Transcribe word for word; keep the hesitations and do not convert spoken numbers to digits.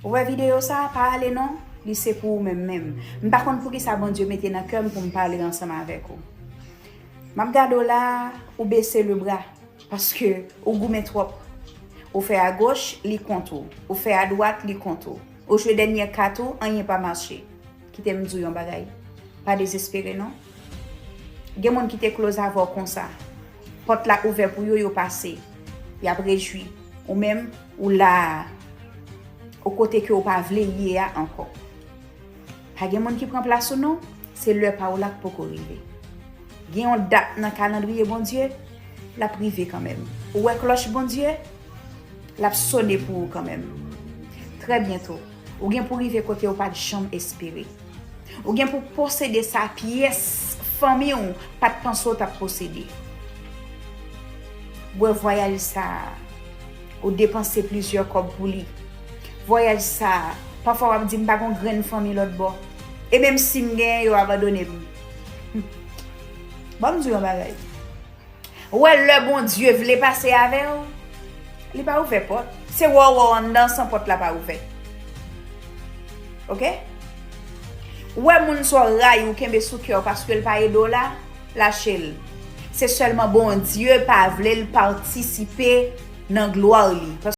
Ou wè videyo sa a, pa ale non, li se pou ou menm menm. M pa konn poukisa Bondye mete nan kè m pou m pale ansanm avèk ou. M ap gade w la, ou bese lebra, paske ou goumen twòp. Ou fè agoch, li kont ou. Ou fè adwat, li kont ou. Ou jwe dènyè kat ou, anyen pa mache. Kite m di w yon bagay. Pa dezespere non. Gen moun ki te close avè w konsa. Pòt la ouvè pou yo, yo pase. Y ap rejwi. Ou menm, ou la a. Ou kote ke w pa vle ye a ankò. Pa gen moun ki pran plas ou non. Se lè pa w la k poko rive. Gen yon dat nan kalandriye Bondye, l ap rive kanmenm. Ou wè klòch Bondye, l ap sone pou ou kanmenm. Trè byento, ou gen pou rive kote ou pa t janm espere. Ou gen pou posede sa pyès fanmi w pa t panse w t ap posede. Wè vwayaj sa a, ou depanse plizyè kòb pou li. Vwayaj sa a, pafwa w ap di, "M pa gon grenn fanmi lòt bò. E menm si m genyen, yo abandone m." Ban m di w yon bagay. Ou wè lè Bondye vle pase avè w, li pa ouvè pòt. Se wè w wè w anndan san pòt la pa ouvè. Oke? Ou wè moun sa w rayi, ou kenbe sou kè w paske l pa ede w la, lache l. Se sèlman Bondye pa vle l patisipe nan glwa li.